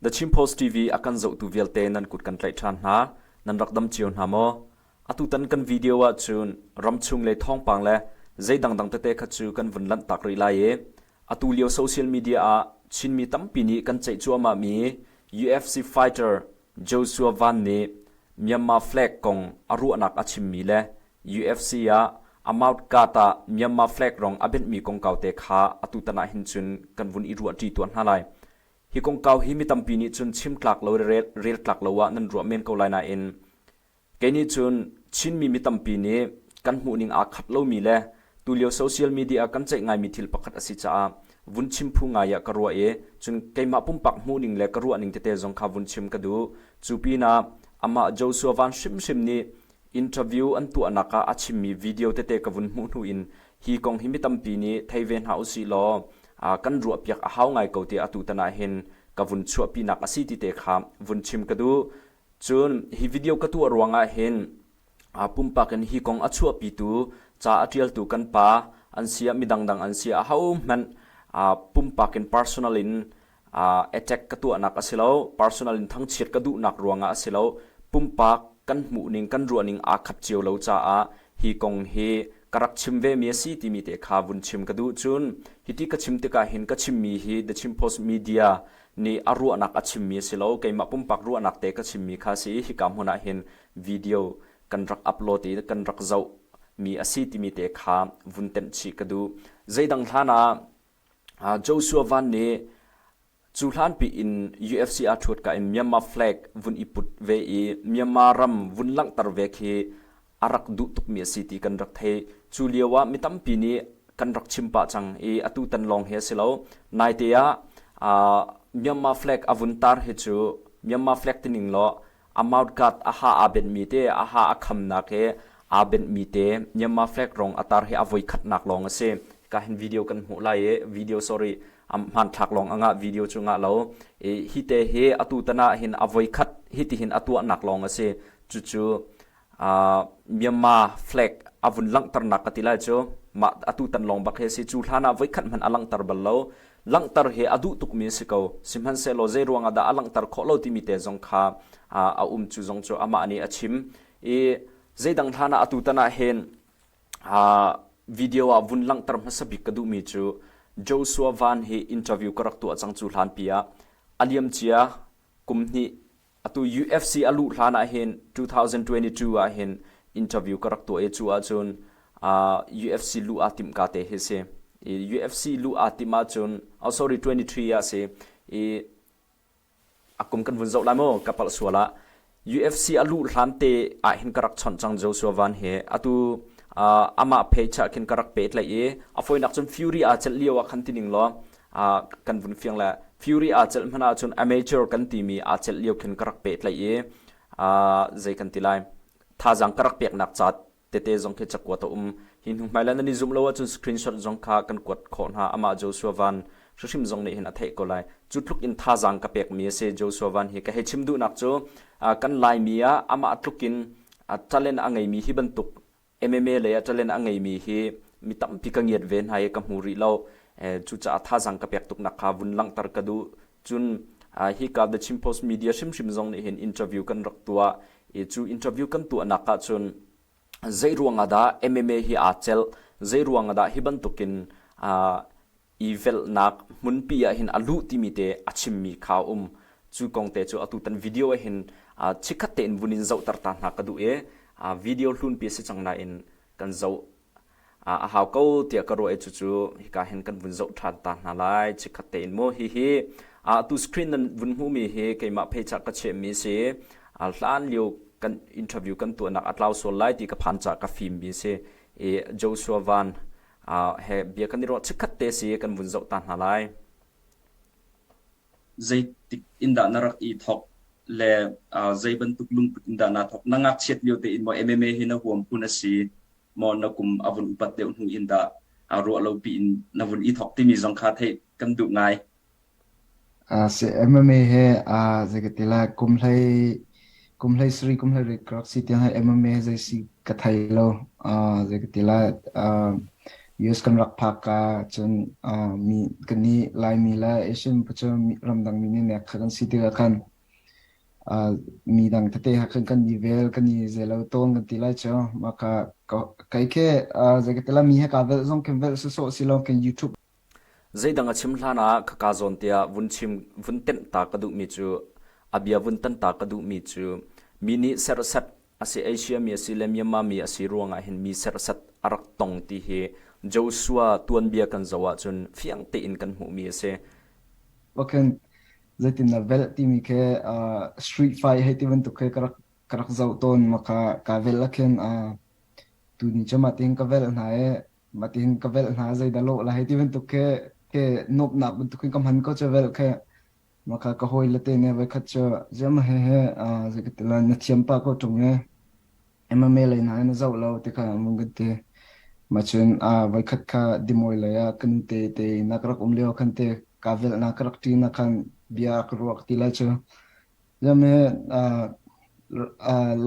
The Chin Post TV a kan zohtu vialte nan kut kan tlaih ṭhan hna. Nan rak dam cio hna maw? Atutan kan video ahcun ramchung le thawngpang le zei dangdang tete kha cu kan vun lanhtak rih lai i atu lio social media ah Chinmi tampi nih kan ceih cuahmahmi UFC fighter Joshua Van nih Myanmar flag kong a ruahnak a chimmi le UFC ah a mouth guard ah Myanmar flag rong a benhmi kongkau te kha atutan ah hin cun kan vun i ruahṭi tuah hna lai. Hi kongkau hi mi tampi nih cun chim tlak lo le rel tlak lo ah nan ruah men ko lai nain kei nih cun Chinmi mi tampi nih kan hmuhning aa khat lomi le tulio social media ah kan ceih ngaimi thil pakhat a si caah vun chim phu ngai ah ka ruah i cun keimah pumpak hmuhning le ka ruahning tete zong kha vun chim ka duh. Cu pinah amah Joshua Van hrimhrim nih interview an tuahnak ah a chimmi video tete ka vun hmuh hnu in hi kong hi mi tampi nih thei ve hna usih law kan ruahpiak a hau ngai ko tiah atu tan ah hin ka vun chuahpinak a si ti te kha vun chim ka duh. Cun hi video ka tuah ruangah hin pumpak in hi kong a chuahpitu ca a ṭialtu kan pa an si ah midang dang an si ah ahohmanh pumpak in personal in attack ka tuahnak a si lo, personal in thangchiat ka duhnak ruangah a si lo, pumpak kan hmuhning kan ruahning aa khat cio lo caah hi kong hi ka rak chim vemi a si timi te kha vun chim ka duh. Cun hiti ka chim tikah hin ka chimmi hi The Chin Post Media nih a ruahnak a chimmi a si lo, keimah pumpak ruahnak te ka chimmi kha a si i hika hmun ah hin video kan rak upload i kan rak zoh mi a si timi te kha vun temh chih ka duh. Zeidang hlan ah Joshua Van nih cu hlanpi in UFC aa ṭhuat ka in Myanmar flag vun i put ve i Myanmar ram vun langhter ve khi a rak duh tukmi a si ti kan rak theih. Cu lio ah mi tampi nih kan rak chim pah cang i atu tan lawng hi a si lo. Naite ah Myanmar flag a vun tar hi cu Myanmar flag tining law a mouth guard a ha aa benhmi te a ha a khamnak he aa benhmi te Myanmar flag rong a tar hi a voi khatnak lawng a si. Ka hin video kan hmuh lai i video sorry hmanthlak lawng a ngah video cu ngah lo. I hi te hi atu tan ah hin a voi khat hi ti hin a tuahnak lawng a si. Cucu Myanmar flag a vun langhternak ka ti lai cu mah atu tan lawng bak hi a si. Cu hlan ah voikhat hmanh a langhter bal lo. Langhter hi a duh tukmi a si ko. Sihmanhsehlaw zei ruangah dah a langhter khawh lo timi te zong kha a um cu zong cu amah nih a chim. I zeidang hlan ah atu tan ah hin video ah vun langhter hmasa bik ka duhmi cu Joshua Van hi interview ka rak tuah cang cu hlan pi ah a liamcia kum hnih Atu UFC a luh hlan ah hin 2022 ah hin interview ka rak tuah i cu ahcun uh, UFC luh aa timh ka te hi si. I UFC luh aa timh ahcun oh sorry 23 ah si. I a kum kan vun zoh lai maw ka palh sual ah UFC a luh hlan te ah hin ka rak chawnh cang Joshua Van he atu uh, amah page ah khin ka rak pet lai i a foinak cun Fury aa celh lio ah khan tining law kan vun fiang le Fury aa celh hmanh ahcun amateur kan timi aa celh lio khin ka rak pehtlaih i zei kan ti lai thazaang ka rak peknak ca tete zong khi cakuat a um hi hnu hmai le nan i zumh lo ahcun screenshot zong kha kan kuat khawh hna amah Joshua Van hrimhrim zong nih hin a theih ko lai cu tluk in thazaang ka pekmi a si Joshua Van hi ka hei chim duhnak cu kan Laimi ah amah tluk in talent a ngeimi hi bantuk MMA lei ah talent a ngeimi hi mi tampi ka ngiat ve hna i ka hmu rih lo. Cucaah thazaang ka pek tuknak kha vun langhter ka duh. Cun hika The Chin Post Media hrimhrim zong nih hin interview kan rak tuah i cu interview kan tuahnak ah cun zei ruangah dah MMA hi aa celh, zei ruangah dah hi bantukin i velhnak hmunpi ah hin a luh timi te a chimmi kha a um. Cu kong te cu atu tan video ah hin chikkhat tein vun in zohter ta hna ka duh i video hlunpi a si cang nain kan zoh a hau ko tiah ka ruah i cucu hika hin kan vun zoh ṭhan ta hna lai chikkhat tein mu hihi atu screen nan vun hmuhmi hi keimah page ah ka chiahmi a si hlan lio kan interview kan tuahnak a tlau sual lai ti ka phan caah ka fimmi a si i Joshua Van he bia kan i ruah chikkhat te si kan vun zoh ta hna lai. Zeitik in dah na rak i thawk le zei bantuk lungput in dah naa thawk? Na ngakchiat lio tein maw MMA hi na huam phun a si maw na kum a vun upat deuh hnu in dah ruah lo piin na vun i thawk timi zong kha theih kan duh ngai. Si MMA he zei ka ti lai kum hlei sarih kum hlei riat ka rak si tiang hi MMA zei si ka thei lo. Zei ka ti lai. US kan rak phak ka cun mi kannih Laimi le Asian cu ramdang mi nih nek kha kan si tikah khan mi dang tete ha khan kan i vel kan i zelo tawn kan ti lai cu. Mah kha kai khi zei ka ti lai mi he kaa velh zong khin velh sawsawh si lo khin YouTube Zeidang a chim hlan ah khaka zawn tiah vun chim vun tenh ta ka duhmi cu a bia vun tan ta ka duhmi cu mi nih serhsat a si Asia mi a si le Myanmar mi a si ruangah hin mi serhsat a rak tong ti hi Joshua tuanbia kan zoh ahcun fiang tein kan hmuhmi a si. Khin zeitin na velh timi khi street fight hei ti bantuk khi ka rak ka rak zoh tawn ma ka ka velh ah khin tuni cu mah tihin ka velh hna i mah tihin ka velh hna zeidah lawh la hei ti bantuk khi khi nuamhnak bantuk in ka hman ko cu velh khi mah kha ka hawile te nih voikhat cu ziam he he zei ka ti lai na thiam pah ko ṭung i MMA lei hna in na zoh lo ti kha an kan ti. Mah cun voikhat kha Dimoy lei ah ka nute te inn ah ka rak um lio khan te kaa velhnak ka rak ṭin ah khan bia ka ruak ti lai cu. Ziam he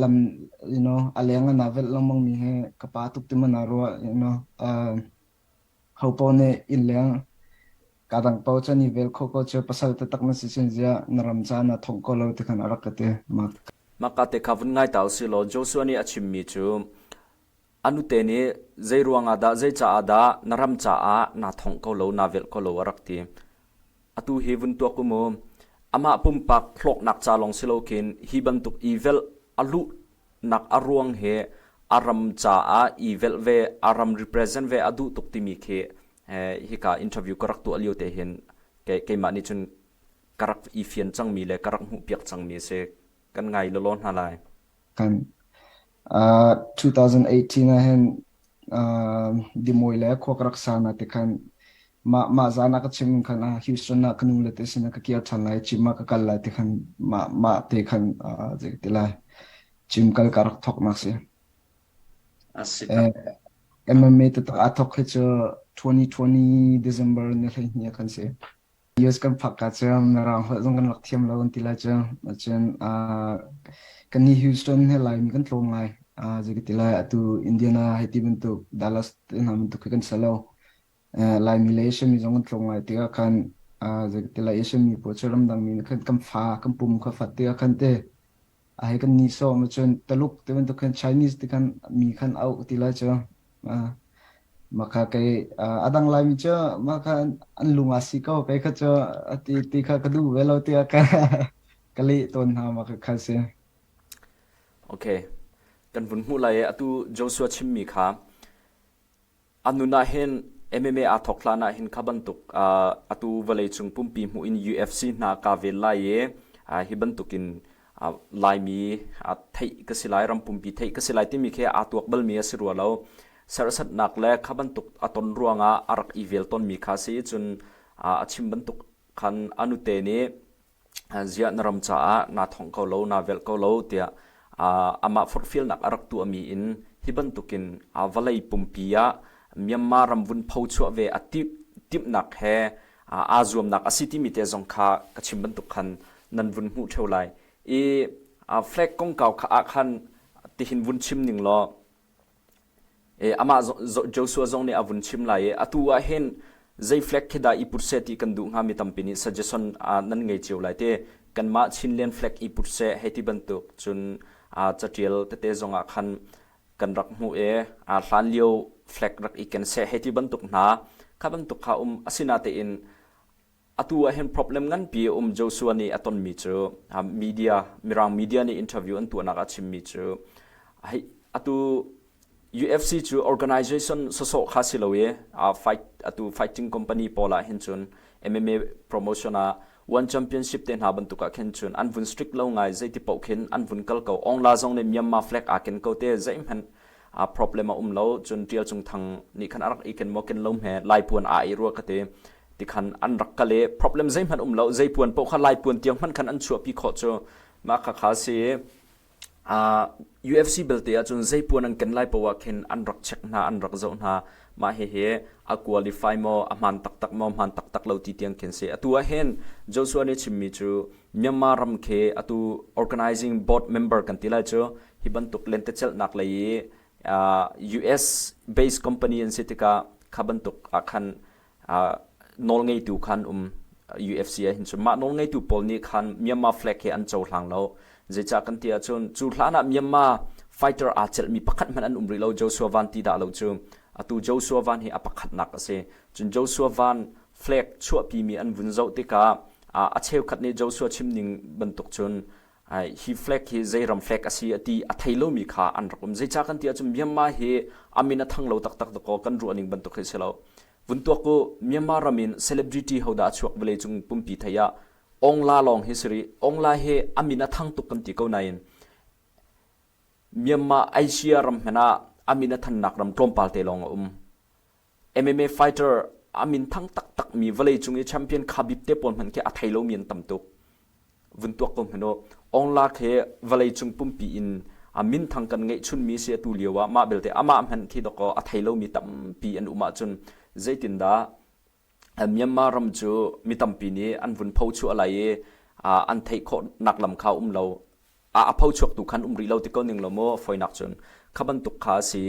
lam you know a leng ah naa velh lengmang mi hi ka pa tuk ti maw naa ruah you know ho paoh nih inn leng kaa dang paoh cu an i vel kho ko cu pasal taktak na si cun ziah na ram caah naa thongh ko lo ti khan a rak ka ti. Mah Mahka te kha vun ngai ta usih law Joshua nih a chimmi cu a nute nih zei ruangah dah zei caah dah na ram caah naa thongh ko lo naa velh ko lo a rak ti. Atu hi vun tuak u mu. Amah pumpak hlawknak ca lawng si lo khin hi bantuk i velh a luhnak a ruang hi a ram caah i velh ve a ram represent ve a duh tuk timi khi hika interview ka rak tuah lio te hin keimah nih cun ka rak i fian cangmi le ka rak hmuhpiak cangmi a si. Kan ngai lawlaw hna lai. Kan 2018 ah hin Dimoy le khua ka rak sa na te khan mah mah zan ah ka chim khan Houston ah ka nu le te sin ah ka kir ṭhan lai gym ah ka kal lai ti khan mah mah te khan zei ka ti lai gym kal ka rak thawknak si. A si. MMA taktak aa thawk hi cu 2020 December ni 12 ah khan si. US kan phak ka cu Mirang holh zong kan rak thiam lo kan ti lai cu. Cun kan ni Houston he Laimi kan tlawm ngai. Zei ka ti lai atu Indiana hei ti bantuk Dallas te hna bantuk khi kan si lo. Laimi le Asian mi zong kan tlawm ngai tikah khan zei ka ti lai Asian mi pawl cu ramdang mi nih khan kan fa kan pum kha fat tikah khan te a hei kan nihsawh ma cun Taluk ti bantuk khan Chinese ti khan mi khan auh ti lai cu. Mah kha kei a dang Laimi cu mah kha an lung aa si ko kei kha cu ti ti kha ka duh ve lo tiah ka ka leh tawn hna mah kha kha si. Okay. Kan vun hmuh lai i atu Joshua chimmi kha A nun ah hin MMA aa thawk hlan ah hin kha bantuk atu vawleicung pumpi hmuh in UFC hna kaa vel lai i hi bantukin Laimi theih ka si lai, ram pumpi theih ka si lai timi khi aa tuak balmi a si rua lo. Serhsatnak le kha bantuk a ton ruangah a rak i vel tawnmi kha a si. Cun a chim bantuk khan a nute nih ziah na ram caah naa thongh ko lo, naa velh ko lo tiah amah forhfialnak a rak tuahmi in hi bantukin vawlei pumpi ah Myanmar ram vun phochuah ve a timhnak he aa zuamnak a si timi te zong kha ka chim bantuk khan nan vun hmuh ṭheo lai. I flag kongkau kha ah khan tihin vun chim ning law Amah Joshua zong nih a vun chim lai i atu ah hin zei flag khi dah i put seh ti kan duh hnga mi tampi nih suggestion nan ngei cio lai ti. Kanmah Chinland flag i put seh hei ti bantuk cun catial tete zong ah khan kan rak hmuh i hlan lio flag rak i ken seh hei ti bantuk hna kha bantuk kha um asinatein Atu ah hin problem nganpi a um Joshua nih a tonmi cu media Mirang media nih interview an tuahnak ah chimmi cu hei atu UFC cu organization sawsawh kha si lo i fight atu fighting company pawl ah hin cun MMA promotion ah one championship te hna bantuk ah khin cun an vun strict lo ngai zeiti paoh khin an vun kal ko Aung La zong nih Myanmar flag aa ken ko te zeihmanh problem a um lo cun Tial Cung Thang nih khan a rak i ken maw ken lo hme Lai puan aa i rua ka ti tikhan an rak kal i problem zeihmanh um lo zei puan paoh kha lai puan tiang hmanh khan an chuahpi khawh cu mah kha kha si uh, UFC belte ahcun zei puan an ken lai paoh ah khin an rak check hna an rak zoh hna mah hihi a qualify maw a hmaan taktak maw hmaan taktak lo ti tiang khin si atu ah hin Joshua nih chimmi cu Myanmar ram khi atu organizing board member kan ti lai cu hi bantuk lentecelhnak lei i uh, US based company an si tikah. Kha bantuk ah khan nawlngeitu khan um UFC ah hin cun mah nawlngeitu pawl nih khan Myanmar flag hi an cohlang lo. Zeicah kan ti ahcun cu hlan ah Myanmar fighter aa celhmi pakhat hmanh an um rih lo Joshua Van ti dah lo cu. Atu Joshua Van hi a pakhatnak a si. Cun Joshua Van flag chuahpimi an vun zoh tikah a cheukhat nih Joshua chim ning bantuk cun hi flag hi zei ram flag a si a ti a thei lomi kha an rak um. Zeicah kan ti ahcun Myanmar hi a min a thang lo taktak dakaw kan ruah ning bantuk hi si lo. Vun tuak u, Myanmar ram in celebrity hodah a chuak vawleicung pumpi thei ah Aung La lawng hi si rih. Aung La hi a min a thang tuk kan ti ko nain Myanmar Asia ram hmanh ah a min a thannak ram tlawmpal te lawng a um. MMA fighter a min thang taktakmi vawleicung i champion Khabib te pawl hmanh khi a thei lomi an tam tuk. Vun tuak ko hmanh u. Aung La khi vawleicung pumpi in a minthang kan ngeihchunmi si atu lio ah mah belte amah hmanh khi dawkaw a thei lomi tampi an um ahcun zeitindah Myanmar ram cu mi tampi nih an vun phochuah lai i an theih khawhnak lam kha um lo. A phochuaktu khan um rih lo ti ko ning lo maw fawinak cun kha bantuk kha a si.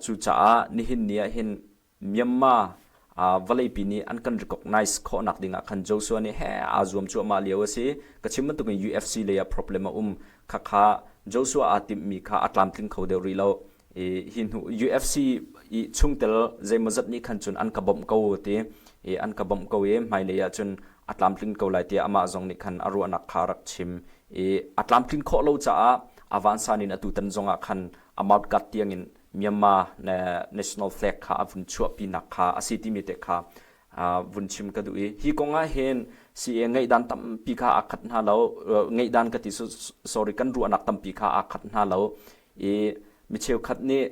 Cucaah nihin ni ah hin Myanmar vawleipi nih an kan recognize khawhnak ding ah khan Joshua nih he aa zuam cuahmah lio a si. Ka chim bantukin UFC lei ah problem a um. Khakha Joshua aa timhmi kha a tlamtling kho deuh rih lo. I hi hnu UFC i chungtel zeimawzat nih khan cun an ka bawmh ko ti i an ka bawmh ko i hmailei ah cun a tlamtlin ko lai tiah amah zong nih khan a ruahnak kha a rak chim i a tlamtlin khawh lo caah a vansan in atutan zong ah khan a mouth guard tiangin Myanmar national flag kha a vun chuahpinak kha a si timi te kha vun chim ka duh i hi kong ah hin CA ngaihdan tampi kha aa khat hna lo ngaihdan ka ti sorry kan ruahnak tampi kha aa khat hna lo i mi cheukhat nih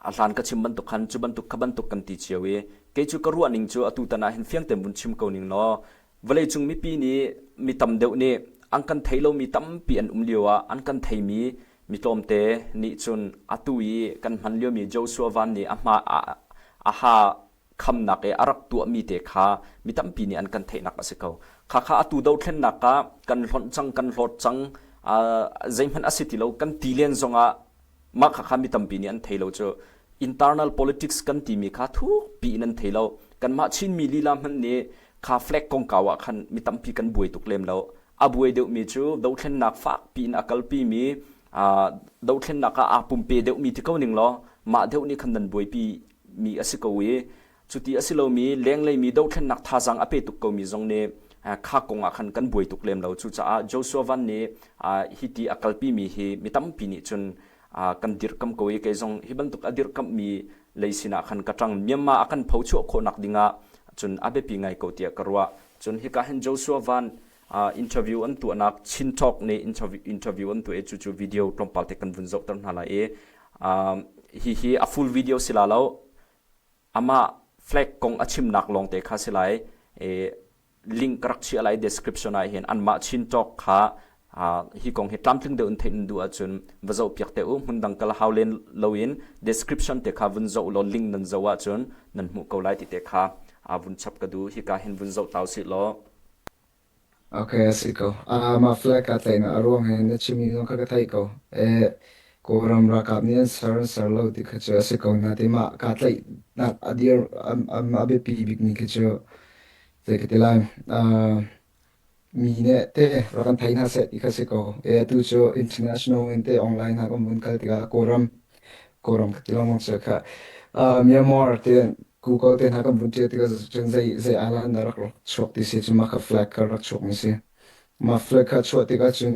a hlan ka chim bantuk khan cu bantuk kha bantuk kan ti cio i kei cu ka ruah ning cu atu tan ah hin fiang tein vun chim ko ning law vawleicung mipi nih mi tam deuh nih an kan thei lomi tampi an um lio ah an kan theimi mi tlawmte nih cun atu i kan hman liomi Joshua Van nih a hma a ha khamnak i a rak tuahmi te kha mi tampi nih an kan theihnak a si ko. Khakha atu dothlennak ah kan hlonh cang, kan hlawt cang, zeihmanh a si ti lo, kan ti len zongah mah khakha mi tampi nih an thei lo cu internal politics kan timi kha thukpi in an thei lo. Kanmah Chinmi lila hmanh nih kha flag kongkau ah khan mi tampi kan buai tuk lem lo. A buai deuhmi cu dothlennak fakpi in a kalpimi dothlennak ah aa pumpe deuhmi ti ko ning law mah deuh nih khan nan buaipi mi a si ko i cuti a si lomi lenglei mi dothlennak thazaang a pe tuk komi zong nih kha kong ah khan kan buai tuk lem lo. Cucaah Joshua Van nih hi ti a kalpimi hi mi tampi nih cun kan dirhkamh ko i kei zong hi bantuk a dirhkamhmi lei sinah khan ka ṭang. Myanmar a kan phochuah khawhnak dingah cun a biapi ngai ko tiah ka ruah. Cun hika hin Joshua Van interview an tuahnak Chin Talk nih interview an tuah i cucu video tlawmpal te kan vun zohter hna lai i hihi a full video si la lo amah flag kong a chimnak lawng te kha si lai i link ka rak chiah lai description ah hin anmah Chin Talk kha hi kong hi tlamtling deuh in theih nan duh ahcun va zoh piak te u hmun dang kal hau len loin description te kha vun zoh law link nan zoh ahcun nan hmuh ko lai ti te kha vun chap ka duh hika hin vun zoh tau sih law Okay, a si ko. Ah, mah flag aa tlaihnak a ruang he na chimmi zong kha ka theih ko. Eh, Kawlram ralkap nih an ser an ser lo ti kha cu a si ko nain mah kaa tlaihnak a dir a biapi bikmi khi cu zei ka ti lai. Ah, mi nih te rak kan thei hna seh ti kha si ko. Eh, atu cu international in te online hna kan vun kal tikah Kawlram Kawlram ka ti lengmang cu kha. Ah, Myanmar te Google te hna kan vun ṭial tikah cun zei zei island dah rak chuak ti si cu mah kha flag kha rak chuakmi si. Mah flag kha chuah tikah cun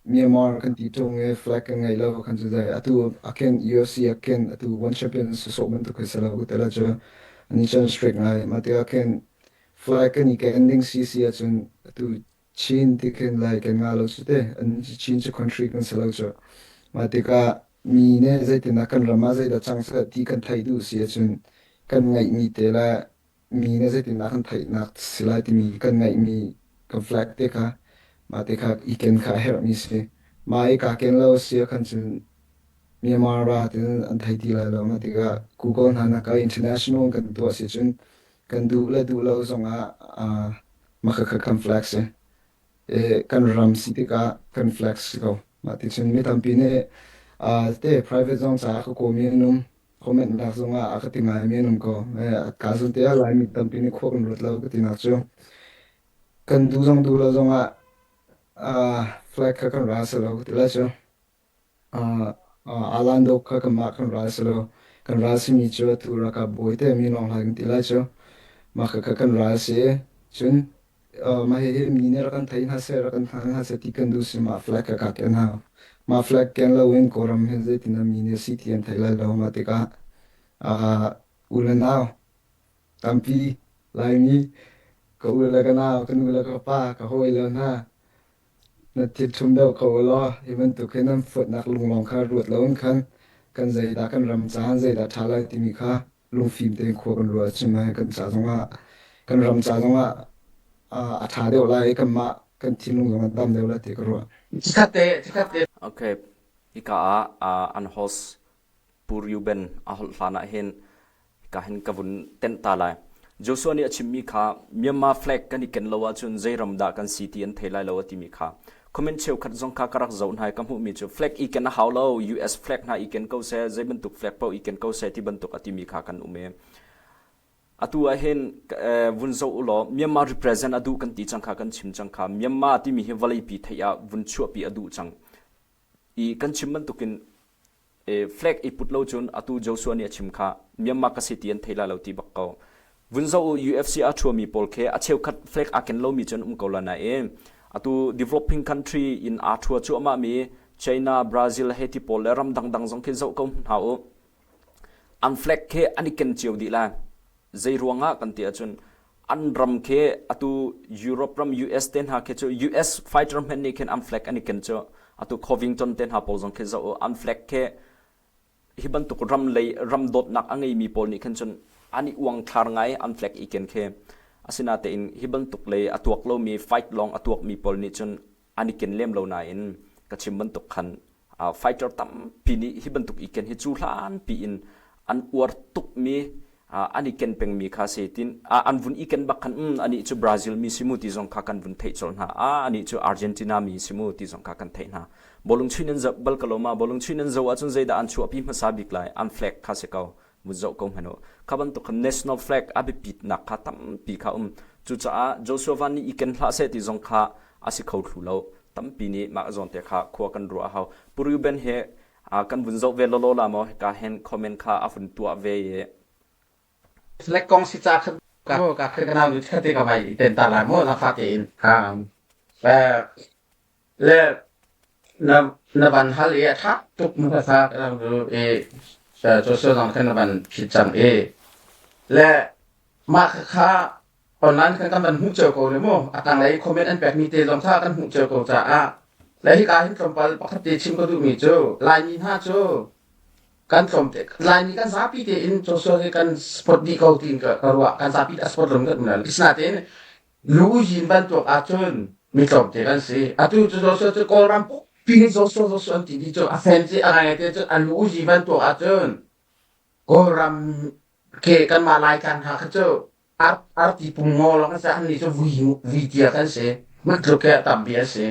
Myanmar kan ti ṭung i flag kan ngei lo khan cu zei atu akin UFC akin atu One Champion sawsawh bantuk khi si lo ku tila cu ani cun strict ngai. Mah tikah khin flag kan i ken ding si si ahcun atu Chin ti khin lai kan ngah lo cu te. An Chin cu country kan si lo cu. Mah tikah mi nih zeitindah kan ram ah zeidah cang seh ti kan theih duh si ahcun kan ngeihmi te le mi nih zeitindah kan theihnak si lai timi kan ngeihmi kan flag te kha mah te kha i ken kha a herhmi si. Mah i kaa ken lo si ahkhan cun Myanmar ra tiin an thei ti lai lo. Mah tikah Google hna nak ah international kan tuah si cun kan duh le duh lo zongah uh, mah khakha kan flag si. I kan ram si tikah kan flag si ko. Mah ti cun mi tampi nih uh, te private zong caah ka kawmi an um. Comment nak zongah a ka ti ngai mi an um ko. Ka zun te ah Laimi tampi nih khua kan ruat lo ka ti nak cu. Kan duh zong duh lo zongah flag kha kan ral si lo ka ti lai cu. Alan dawk kha kanmah kan ral si lo. Kan ral simi cu atu ralkap bawi te mi lawng hlah kan ti lai cu. Mah khakha kan ral si. Cun mah hihi mi nih rak kan thei hna seh, rak kan hngal hna seh ti kan duh si mah flag kha kaa ken hau. Mah flag ken loin Kawlram hin zeitin dah mi nih a si ti an thei lai lo. Mah tikah u le nau tampi Laimi ka u le ka nau, ka nu le ka pa, ka hawile hna Na thilṭhum deuh ko u law hi bantuk hin nan fuatnak lunglawng kha ruat loin khan kan zeidah kan ram caan zeidah ṭha lai timi kha lungfim tein khua kan ruah ahcun kan ca zongah kan ram ca zongah a ṭha deuh lai i kanmah kan thinlung zong a dam deuh lai ti ka ruah. Chikkhat te, chikkhat te. Okay, hika ah an host Pu Reuben a holh hlan ah hin Hika hin ka vun tenh ta lai. Joshua nih a chimmi kha Myanmar flag kan i ken lo ahcun zei ram dah kan si ti an thei lai lo a timi kha comment cheukhat zong kha ka rak zoh hna i ka hmuhmi cu flag i ken a hau lo US flag hna i ken ko seh zei bantuk flag paoh i ken ko seh ti bantuk a timi kha kan um i atu ah hin vun zoh u law Myanmar represent a duh kan ti cang kha kan chim cang kha Myanmar timi hi vawleipi theih ah vun chuahpi a duh cang i kan chim bantukin flag i put lo cun atu Joshua nih a chim kha Myanmar ka si ti an thei lai lo ti bak ko. Vun zoh u UFC a ṭhuami pawl khi a cheukhat flag aa ken lomi cun um ko la nain atu developing country in aa ṭhua cuahmah mi China, Brazil he ti pawl le ram dangdang zong khi zoh ko hna u. An flag khi an i ken cio dih lai. Zei ruangah kan ti ahcun an ram khi atu Europe ram US te hna khi cu US fighter hmanh nih khin an flag an i ken cu atu Covington te hna pawl zong khi zoh an flag khi hi bantuk ram lei ram dawtnak a ngeimi pawl nih khin cun an i uangthlar ngai an flag i ken khi asinatein hi bantuk lei a tuak lomi fight lawng a tuakmi pawl nih cun an i ken lem lo nain ka chim bantuk khan fighter tampi nih hi bantuk i ken hi cu hlan piin an uar tukmi an i ken pengmi kha si tin an vun i ken bak khan um anih cu Brazil mi si mu ti zong kha kan vun theih colh hna a anih cu Argentina mi si mu ti zong kha kan theih hna bawlung chuih nan zoh bal ka lo ma bawlung chuih nan zoh ahcun zeidah an chuahpi hmasa bik lai an flag kha si ko vun zoh ko hmanh u. Kha bantuk khan national flag a biapitnak kha tampi kha um. Cucaah Joshua Van nih i ken hlah seh ti zong kha a si kho thlu lo. Tampi nih mah zawn te kha khua kan ruah a hau. Pu Reuben he kan vun zoh ve lawlaw la maw hika hen comment kha a vun tuah ve i Flag kong si ca khat ka ka khat ka nau nu khat te ka vai ten ta lai mo la fa tein ha eh Le na na van hal i a ṭha tuk mu kha i Joshua zong khan na van phit cang i le mah khakha online khan kan van hmuh cio ko le mu a tanglei comment an pekmi te zong kha kan hmuh cio ko caah le hika hin tlawmpal pakhat te chim ka duhmi cu Laimi hna cu kan tlawm te Laimi kan zapi tein Joshua hi kan support dih ko tiin ka ruah kan zapi a support lung kan um lo asinain Luyin bantuk ahcun mi tlawmte kan si. Atu cu Joshua cu Kawlram pumpi nih Joshua Joshua an ti dih cu a fan ci a ngaingai te cu a Luyi bantuk ahcun Kawlram ke kanmah Laitlang hna kha cu ar arti pung ngaw lawng an si annih cu vui vui tia kan si. Mah tluk he a tampi an si.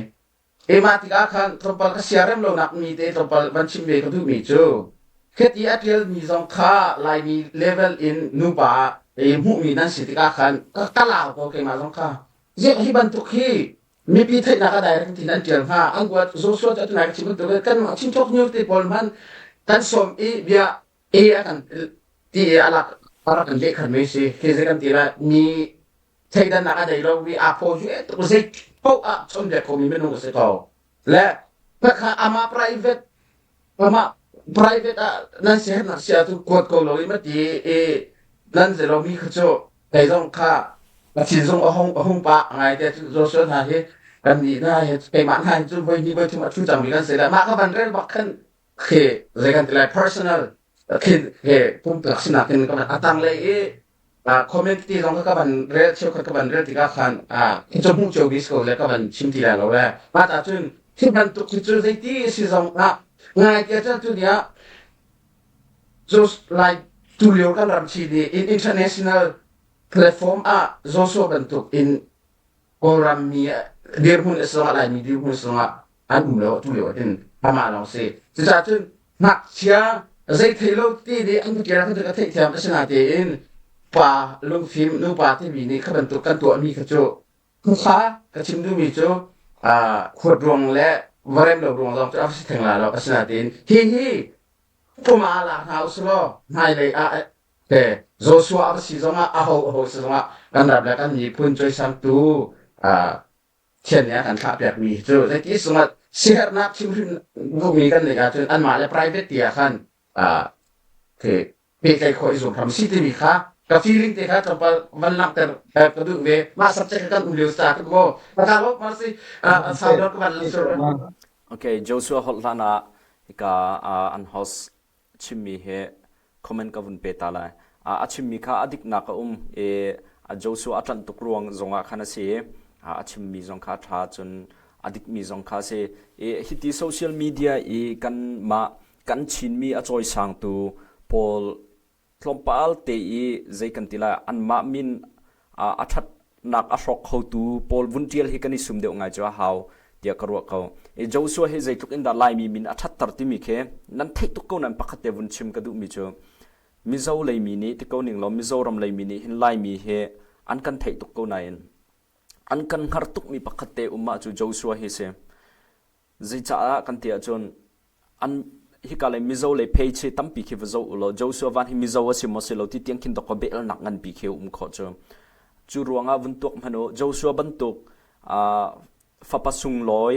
E mah tikah khan tlawmpal ka siarem lonak mi te tlawmpal van chim ve ka duhmi cu kheti a ṭialmi zong kha Laimi level in nupa i hmuhmi nan si tikah khan ka, ka lau ko keimah zong kha. Ziah hi bantuk hi mipi theihnak a direct tin an ṭial hnga an kuat Joshua cu atu nai ka chim bantuk in kanmah Chinchok News te pawl hmanh kan sawm i bia e a kan ti i a lak a rak kan leh khan mi si khi zei kan ti lai mi thleidannak a nei lomi aa phaw tuk zei paoh ah chawnhbiak khomi minung a si ko le khakha amah private amah private ah nan siaherhnak si ahcun kuat ko lo i ma ti i nan zei lomi kha cu kei zong kha a thin zong a hung a hung pah ngai te cu Joshua hna hi kan nih hna hi keimah hna hi cu voi hnih voi thum a thu cangmi kan si le mah ka van rel bak khan khi zei kan ti lai personal khin he pumpak sinak in a tanglei i comment ti zong ka van rel cheukhat ka van rel tikah khan khi cu hmuh cio bis ko le ka van chim ti lai lo le mah ta cun hi bantuk hi cu zeiti si zong ah ngai tia cun tu nia just like tu lio kan ram chi ni in international platform ah Joshua bantuk in Kawlram mi dirhmun a zongah Laimi dirhmun zongah an um lo tu lio hin amah lawng si. Cucaah cun ngakchia Zei thei lo ti nih an kira kha ka theihthiam asinain pa lungfim nupa timi nih kha bantuk kan tuahmi kha cu kha ka chim duhmi cu khuat ruang le varem lo ruang zong cu a si theng la lo asinain hi hi puma lak hna usulaw hmailei ah te Joshua a si zongah aho aho si zongah kan ram le kan miphun cawisangtu Thian nih a kan thlahpiakmi cu zeiti sungah siherhnak chimhrim duhmi kan neih ahcun anmah le private ti ah khan pehtlaih khawh i zuam hram si timi kha ka feeling te kha tlawmpal van langhter ka duh ve mah subject kan um lio ca kan maw ka lo ma si sau dor ka van lang Okay Joshua holh hlan ah hika an host chimmi hi comment ka vun pe ta lai. A chimmi kha a diknak a um i Joshua a ṭanh tuk ruang zongah khan a si i a chimmi zong kha a ṭha cun a dikmi zong kha a si. I hiti social media i kanmah kan Chinmi a cawisangtu pawl tlawmpal te i zei kan ti lai anmah min a ṭhatnak a hrawk khotu pawl vun ṭial hi kan i sum deuh ngai cu a hau tiah ka ruah ko. I Joshua hi zeitluk in dah Laimi min a ṭhatter timi khi nan theih tuk ko nain pakhat te vun chim ka duhmi cu Mizo leimi nih ti ko ning law Mizoram leimi nih hin Laimi hi an kan theih tuk ko nain an kan hngar tukmi pakhat te um ah cu Joshua hi si. Zeicaah kan ti ahcun an hika lei Mizo lei page hi tampi khi va zoh u law Joshua Van hi Mizo a si maw si lo ti tiang khin dok beelnak nganpi khi a um khawh cu. Cu ruangah vun tuak hmanh u Joshua bantuk uh, fapa sunglawi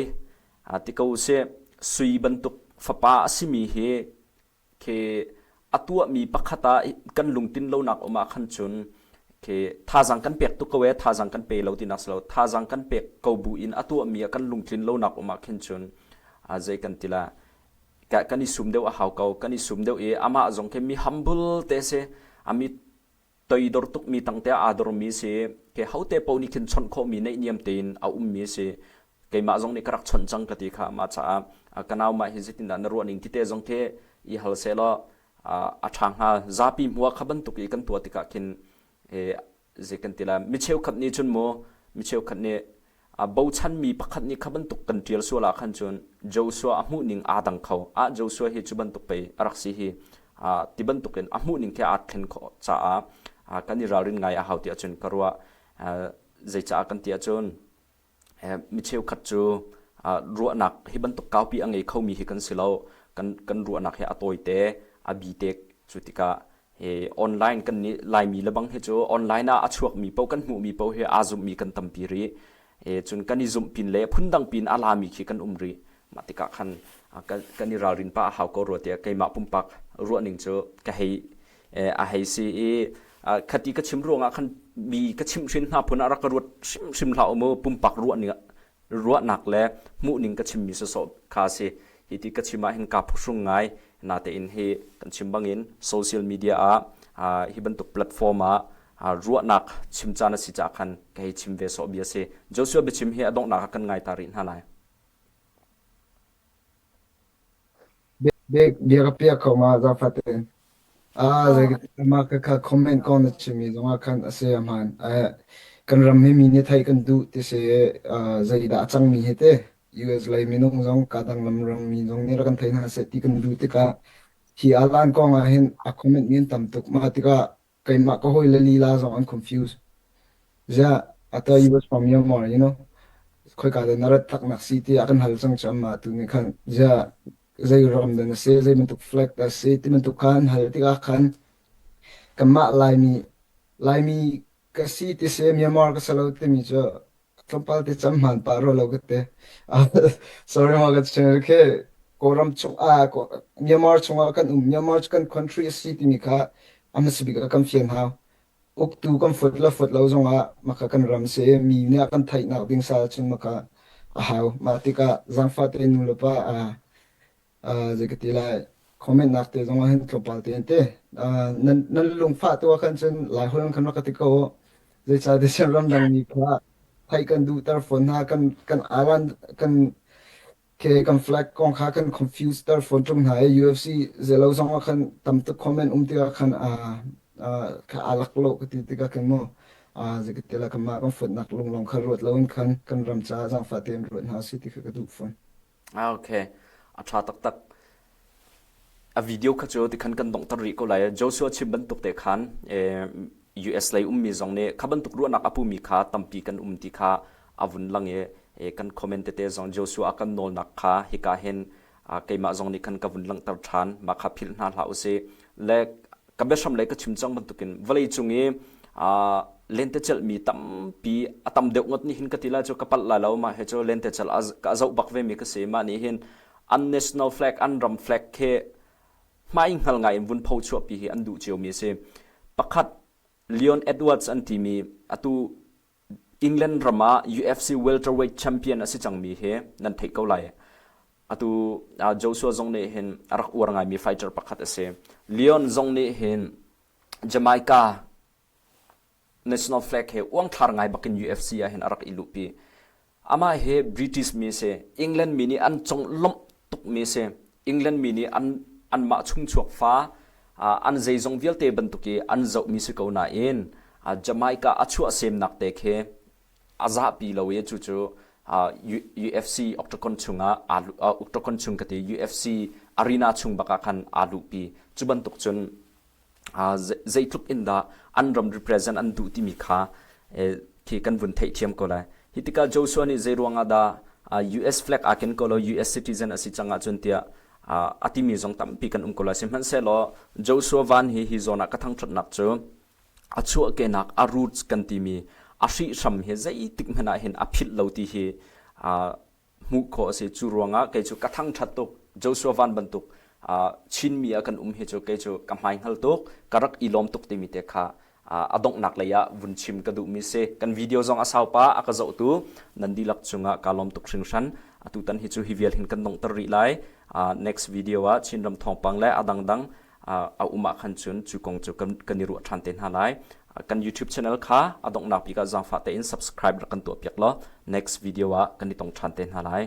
uh, ti ko usih sui bantuk fapa a simi hi khi a tuahmi pakhat ah kan lungtin lonak um ah khan cun khi thazaang kan pek tuk ko e thazaang kan pe lo tinak si lo thazaang kan pek ko bu in a tuahmi ah kan lungtlin lonak um ah khin cun zei kan ti la kan i sum deuh a hau ko kan i sum deuh i amah zong khi mi humble te si ami toidor tukmi tangte aa dormi si ke hote paoh nih khin chawnh khawhmi neihniam tein a ummi si keimah zong nih ka rak chawnh cang ka ti kha mah caah ka nau mah hi zeitindah na ruah ning tite zong khi i hal seh law a ṭha hnga zapi hmuah kha bantuk i kan tuah tikah khin zei kan ti lai mi cheukhat nih cun mu mi cheukhat nih A bochanmi pakhat nih kha bantuk kan ṭial sual ah khan cun Joshua a hmuhning aa dang kho. Ah Joshua hi cu bantuk pei a rak si hi ti bantukin a hmuhning khi aa thlen khawh caah kan i ralrin ngai a hau tiah cun ka ruah. Zeicah kan ti ahcun mi cheukhat cu ruahnak hi bantuk kaupi a ngei khomi hi kan si lo. Kan, kan ruahnak hi a tawite, a bite cu tikah Hi online kan nih Laimi le bang hi cu online ah a chuakmi paoh kan hmuhmi paoh hi aa zumhmi kan tampi rih. E, cun kan i zumh pin le phundang pin a lami khi kan um rih. Mah tikah khan kan, kan i ralrin pah a hau ko rua tiah keimah pumpak ruahning cu ka hei a hei si i khati ka chim ruangah khan mi ka chimhhrin hna phun ah rak ka ruat hrimhrim hlah u mu pumpak ruahning ruahnak le hmuhning ka chimmi sawsawh kha a si. Hi ti ka chim ah hin kaa phuhrung ngai. Natein hi kan chim bangin social media ah hi bantuk platform ah ruahnak chim caan a si caah khan ka hei chim ve sawh bia si. Joshua biachim hi a donghnak ah kan ngai ta rih hna lai. Bia ka piak ko ma zaangfah tein. Ah, zei mah ka kha comment kong na chimmi zongah khan a si a hmaan. Kan ram hi mi nih theih kan duh ti si zeidah a cangmi hi te US lei minung zong ka dang lam ram mi zong nih rak kan thei hna seh ti kan duh tikah hi alan kong ah hin a comment mi an tam tuk. Mah tikah keimah ka hawile lila zong an confuse. Ziah ata US from Myanmar, you know, khoika dah na rat taknak si tiah kan hal cang cu amah tu nih khan ziah zei ram dah na si, zei bantuk flag dah si ti bantuk kha an hal tikah khan kanmah Laimi Laimi ka si ti si Myanmar ka si lo timi cu tlawmpal te cam hmaan pah rua lo ka ti. Sorry ma ka chim khi Kawlram chung ah Myanmar chungah kan um Myanmar cu kan country a si timi kha a hmasa bik ah kan fian hau. Uktu kan fut le fut lo zongah maka kan ram si mi nih a kan theihnak ding sa cun maka a hau. Mah tikah zaangfah te nu le pa zei ka ti lai comment nak te zong ah hin tlawmpal te te nan nan lungfah tu ah khan cun Laiholh in khan rak ka ti ko u. Zeicahtiah cun ramdang mi kha theih kan duhter fawn hna kan kan island kan ke kan flag kong kha kan confuse ter fawn ṭung hna i UFC zelo zong ah khan tam tuk comment um tikah khan kha aa lak lo ka ti tikah khan mu zei ka ti la kanmah kan fuatnak lunglawng kha ruat loin khan kan ram caah zaangfah tein ruat hna si ti kha ka duh fawn. Ah, okay. A ṭha taktak. A video kha cu tikhan kan donghter rih ko lai. Joshua chim bantuk te khan US lei ummi zong nih kha bantuk ruahnak a pumi kha tampi kan um ti kha a vun lang i kan comment tete zong Joshua a kan nawlnak kha hika hin keimah zong nih khan ka vun langhter ṭhan. Mah kha philh hna hlah usih. Le ka biahram lei ka chim cang bantukin vawlei cung i lentecelhmi tampi a tam deuh ngot nih hin ka ti lai cu ka palh lai lo mah he cu lentecelh ka zoh bak ve mi ka si mah nih hin an national flag an ram flag khi hmai hngal ngai in vun pho chuahpi hi an duh cio mi a si pakhat Leon Edwards an timi atu England ram ah UFC welterweight champion a si cangmi hi nan theih ko lai. Atu Joshua zong nih hin a rak uar ngaimi fighter pakhat a si. Leon zong nih hin Jamaica national flag he uangthlar ngai bakin UFC ah hin a rak i luhpi. Amah hi British mi a si. England mi nih an conglawmh tukmi a si. England mi nih an anmah chungchuak fa an zeizong vialte bantuk i an zohmi si ko nain Jamaica a chuahsemnak te khi a zahpi lo i cucu UFC Octagon chungah Octagon chung ka ti UFC arena chung bak ah khan aa luhpi. Cu bantuk cun zeitluk in dah an ram represent an duh timi kha khi kan vun theihthiam ko lai. Hi tikah Joshua nih zei ruangah dah US flag aa ken ko lo US citizen a si cang ahcun tiah a timi zong tampi kan um ko lai. Sihmanhsehlaw Joshua Van hi hi zawn ah ka thangṭhatnak cu a chuahkehnak a roots kan timi a hrihhram hi zeitik hmanh ah hin a philh lo ti hi hmuh khawh a si. Cu ruangah kei cu ka thangṭhat tuk. Joshua Van bantuk Chinmi ah kan um hi cu kei cu ka hmaihngal tuk, ka rak i lawm tuk timi te kha a donghnak lei ah vun chim ka duhmi si. Kan video zong a sau pah, a ka zohtu nan dihlak cungah kaa lawm tuk hringhran. Atutan hi cu hi vial hin kan donghter rih lai. Next video ah Chinram thawngpang le a dangdang a um ah khan cun cu kong cu kan i ruah ṭhan te hna lai. Kan YouTube channel kha a donghnak bik ah zaangfah tein subscribe rak kan tuahpiak law next video ah kan i tong ṭhan te hna lai.